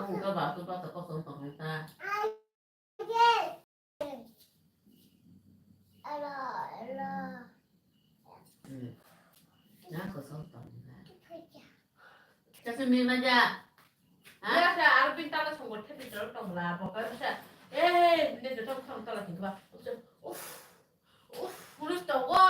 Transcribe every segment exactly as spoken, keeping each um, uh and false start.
Ang ka ba tu ba to ko song tong ta. Hmm. Na ko song tong ta. Kasi mi ma ja. Ha? Ya sa ar pin ta ko song ko the pin tong la bo ka sa. Eh, ne to song tong la kin ba. Uff. Uff, urus to ko.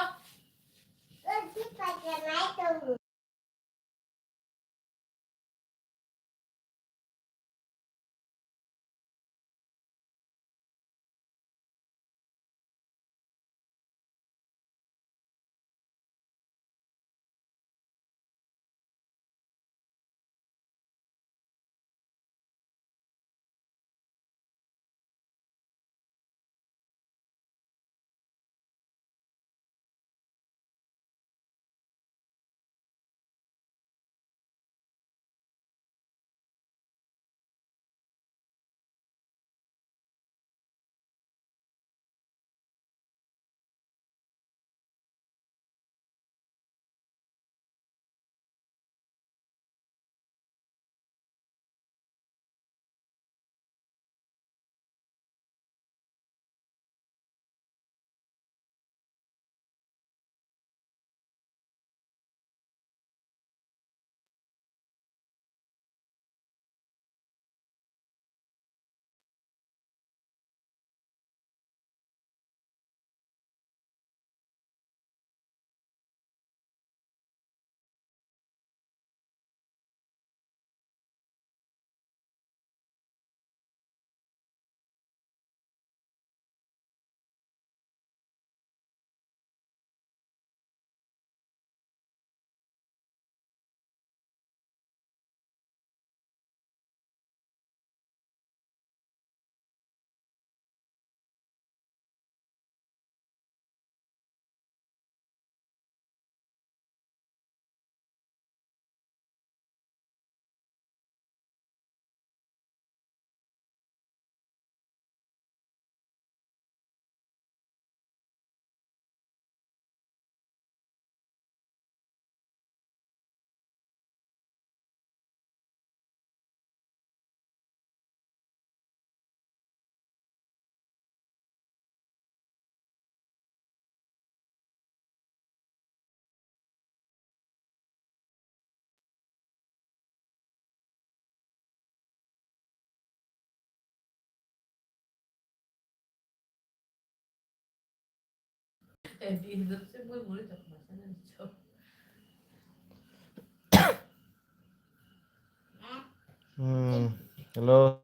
Hmm, hello,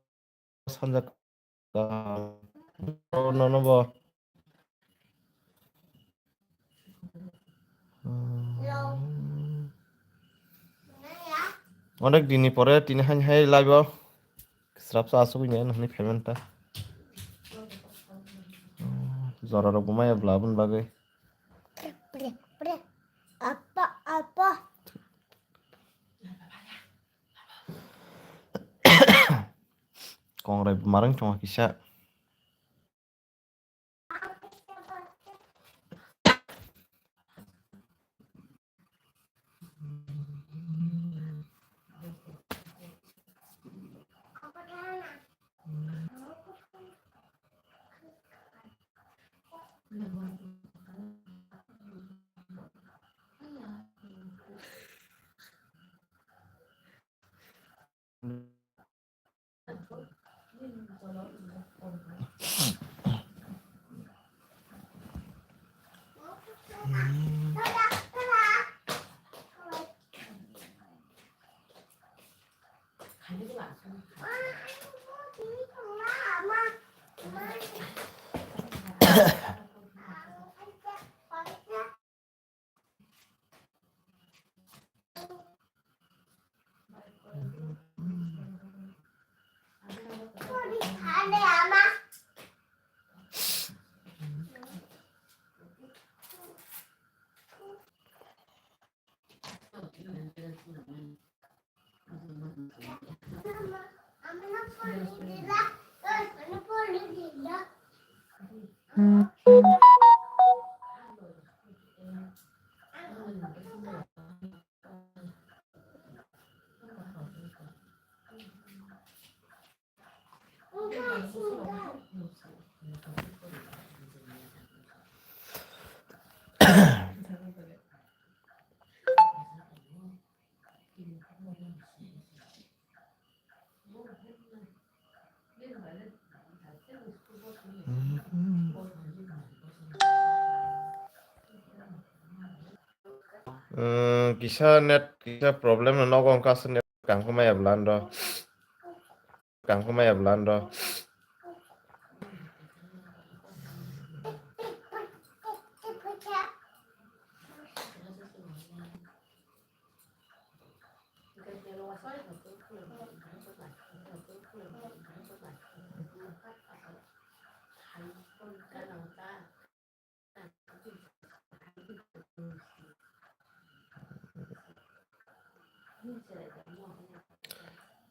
Sanjak. Nono bo. Hmm. Onek dinni pore tini hain hai live o. Srapsa asugwi nai nokni payment ta. Jora rok bo maya bla aboni bagwi. Apa, apa? Kongrai marang chonga kisa. Hmm, kisa net, kisa problem no nogo wngkha, aswk net kaham khe maya bwla nw. Kaham khe maya bwla nw.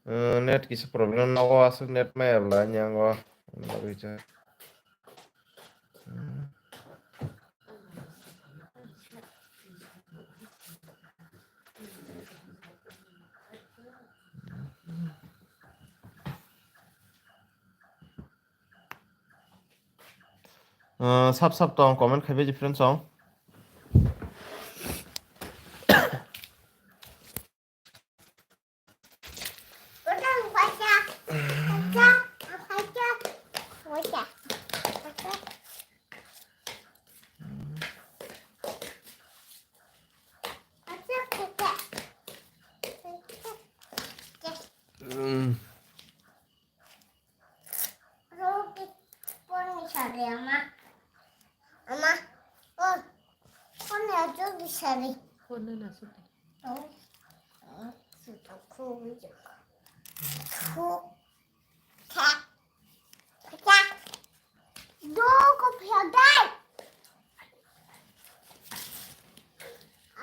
Eh, net kisa problem nogo, aswk net maya bwla nyango. Uh, sap sap tong comment khai bai friends song. Roti phone ni sari ama. Ama, phone, phone ni ajo di sari. Phone na na sute. Oh, oh, suto ko. Ko. Ka. Ka. Do ko phi dai.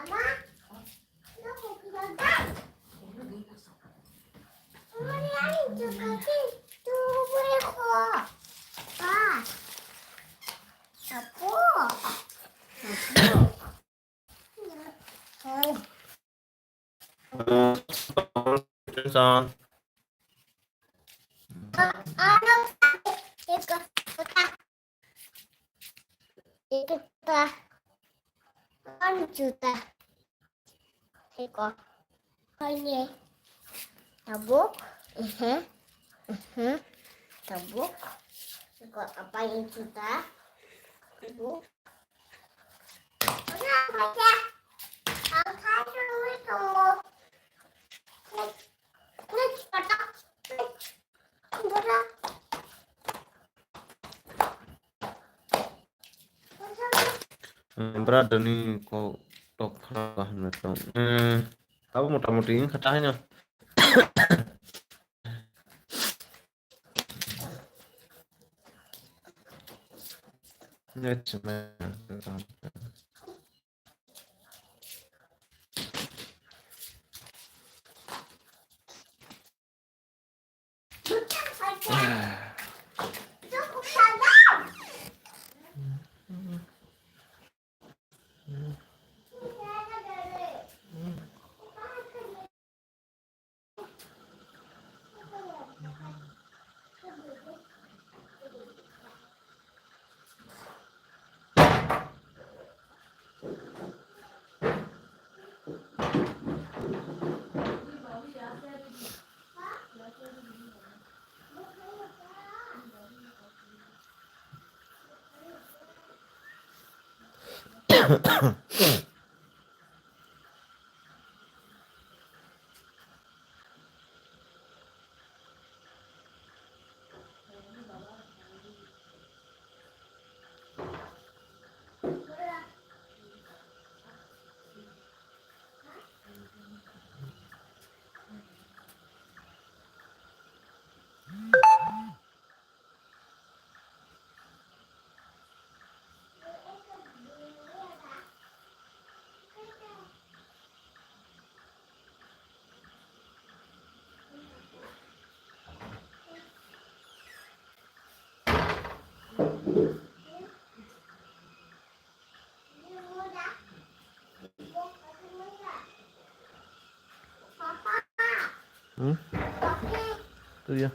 Ama. Ito pa. One juta. Tiko. Kanye. Tabuk. Mhm. Mhm. Tabuk. Tiko apa yang juta? Tabuk. Kenapa ya? Angkat dulu itu. Brother ni kok tok khna kaham na tong. Eh, abo mota moti wngkha tahai no. Next man. Hmm? Itu dia.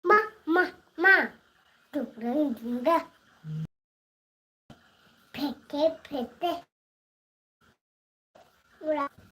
Ma, ma, ma. Tukrang dingga. Pete, pete.